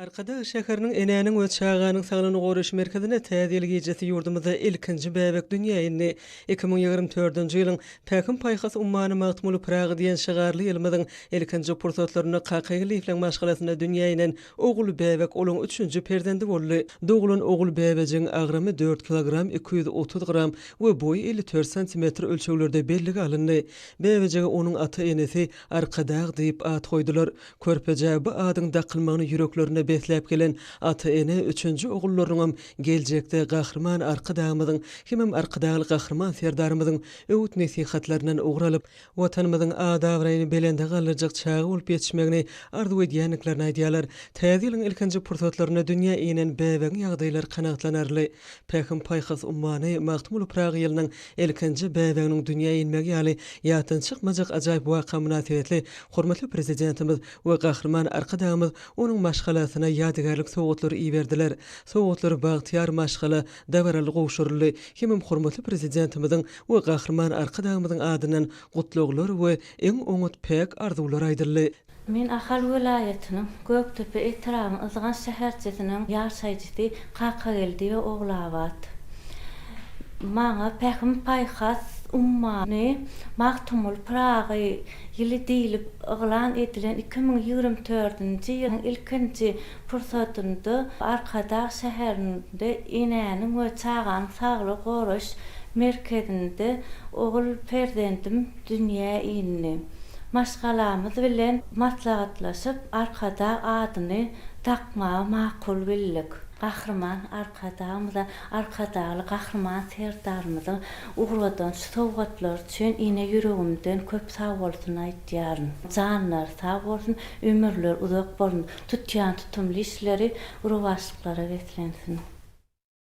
Arkadag şäheriniň Enäniň we çaganyň saglygyny goraýyş merkezinde Täze ýyl gijesi ýurdumyzda ilkinji bäbek dünýä indi. 2024-nji ýylyň Pähim-paýhas ummany Magtymguly Pyragy diýen şygarly ýylymyzyň ilkinji pursatlarynda Kakageldiýewleriň maşgalasynda dünýä inen ogul bäbek olaryň üçünji perzendi boldy. Doglan ogul bäbejigiň agramy dört kilogram 230 gram we boýy 54 santimetr ölçeglerde bellige alyndy. Bäbejige onuň ata-enesi Arkadag diýip at goýdular. Körpejä bu adyň dakylmagyny ýüreklerinde besläp gelen ata-ene üçünji ogullarynyňam geljekde Gahryman Arkadagymyzyň hemem Arkadagly Gahryman Serdarymyzyň öwüt-nesihatlaryndan ugur alyp, Watanymyzyň at-abraýyny belende galdyrjak çaga bolup ýetişmegini arzuw edýändiklerini aýdýarlar. Täze ýylyň ilkinji pursatlarynda dünýä inen bäbegiň ýagdaýlary kanagatlanarly. Pähim-paýhas ummany Magtymguly Pyragy ýylynyň ilkinji bäbeginiň dünýä inmegi ýaly ýatdan çykmajak ajaýyp waka mynasybetli hormatly Prezidentimiz we Gahryman Arkadagymyz onuň maşgalasyna ýadygärlik sowgatlary iberdiler. Sowgatlar bagtyýar maşgala dabaraly gowşuryldy hemem hormatly Prezidentimiziň we Gahryman Arkadagymyzyň adyndan gutlaglar we iň oňat päk arzuwlar aýdyldy. Men Ahal welaýatynyň Gökdepe etrabynyň Yzgan şäherçesiniň ýaşaýjysy Kakageldiýewa Ogulabat. Maňa Pähim-paýhas ummany Magtymguly Pyragy ýyly diýlip yglan edilen 2024-nji ýylyň ilkinji pursadynda Arkadag şäherinde Enäniň we çaganyň saglygy goraýyş merkezinde ogul perzendim dünýä indi. Maşgalamyz bilen maslahatlaşyp, Arkadag adyny dakmagy makul bildik. Gahryman Arkadagymyza, Arkadagly Gahryman Serdarymyzyň ugradan şu sowgatlary üçin ine ýüregimden köp sagbolsun aýtýaryn. Janlary sag bolsun, ömürleri uzak bolsun, tutýan tutumly işleri rowaçlyklara beslensin!